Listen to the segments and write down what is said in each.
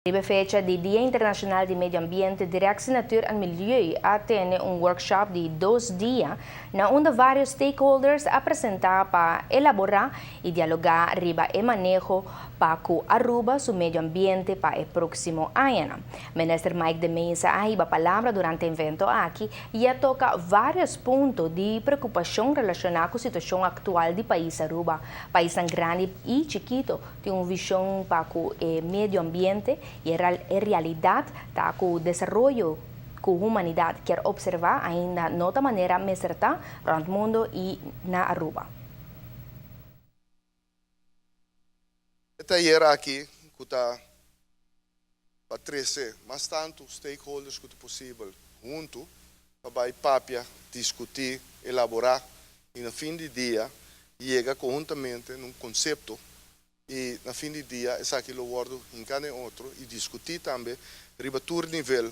Riba fecha di Dia Internacional di Medio Ambiente, Directie Natuur en Milieu a tene un workshop di 2 dia na unda varios stakeholders a presenta pa elabora y dialoga riba e maneho pa cu Aruba su medio ambiente pa e proximo aña. Minister Mike de Meza a hiba palabra durante e evento aki y a toca varios punto di preocupacion relaciona cu e situacion actual di pais Aruba. Pais grandi y chikito tin un vision pa e medio ambiente y e realidad ta cu desaroyo cu humanidad kier observa ainda no ta manera mester ta rond mundo y na Aruba. E tayer aki cu ta pa trece mas tanto stakeholders cu posibel hunto pa bay papia, discuti, elabora y na fin di dia yega conhuntamente na un concepto y na fin di dia esaki lo wordo hinca den otro y discuti tambe riba tur nivel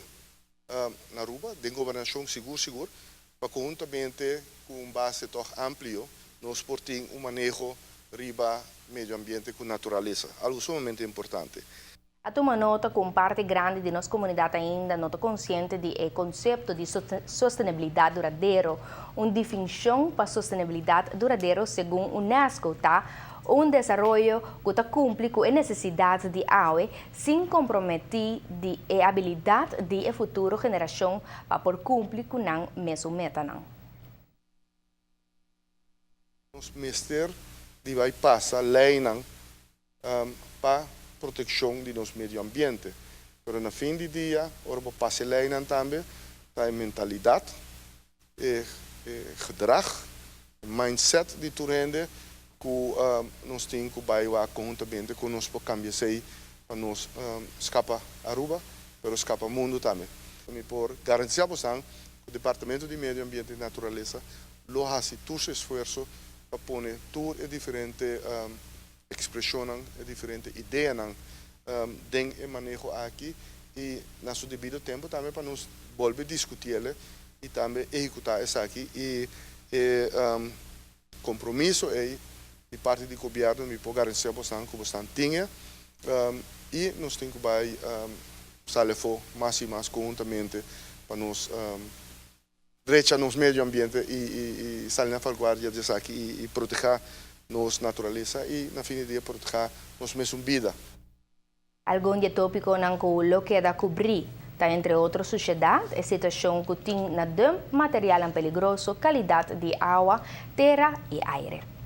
na Aruba, di gobernacion sigur sigur, pa conhuntamente cu un base toch amplio, nos por tin un maneho riba medio ambiente cu naturalesa, algo sumamente importante. A tuma nota cu parti grandi di nos comunidad ainda no ta consciente di e concepto di sostenibilidad duradero. Un definicion pa sostenibilidad duradero, segun UNESCO, ta un desaroyo cu ta cumpli cu e necesidad di awe, sin compromete e habilidad di futuro generacion pa por cumpli cu nan mesun metanan. Nos mester di bay pasa ley pa proteccion di nos medio ambiente. Pero na fin di dia, ora bo pasa ley tambe, ta e mentalidad, e gedrag, mindset di tur hende cu nos tin cu bay conhuntamente cu nos por cambia esey pa nos scapa Aruba, pero scapa mundo tambe. Mi por garantisa cu e Departamento di Medio Ambiente y Naturalesa lo haci tur esfuerso pa pone tur e diferente expresion, e diferente idea den e maneho aki y na su debido tempo tambe pa nos bolbe discuti y tambe ehecuta esaki y compromiso ey di parti di gobierno mi por garantisa cu boso tin y nos tin cu bay sali mas y mas conhuntamente pa nos drecha nos medio ambiente y sali na vanguardia di esaki y proteha nos naturalesa y na fin di dia proteha nos mes bida. Algun di e topiconan cu lo keda cubri ta, entre otro, sushedad, e situacion cu tin na dump material peligroso, calidad di awa, tera y aire.